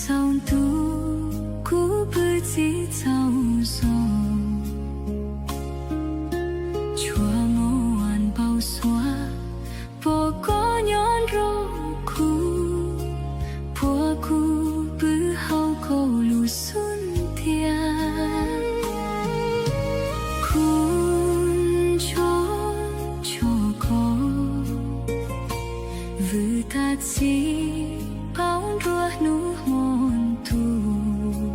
Txaus ntuj, kuv pw txhij txaus zog, tshua muaj npau suav puas koj nyob nrog kuv, puas kuv pw hauv koj lub xub ntiag. Kuv nco tshaj koj vwm tag txhij paub nruab hnub hmo ntuj,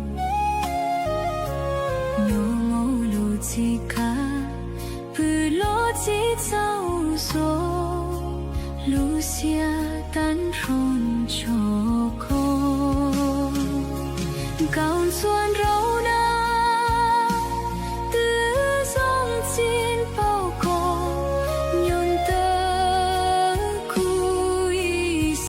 nyob hauv lub txij kav pw lub txhij txaus zog, lub siab tag nrho nco koj. Nkaus ntxuav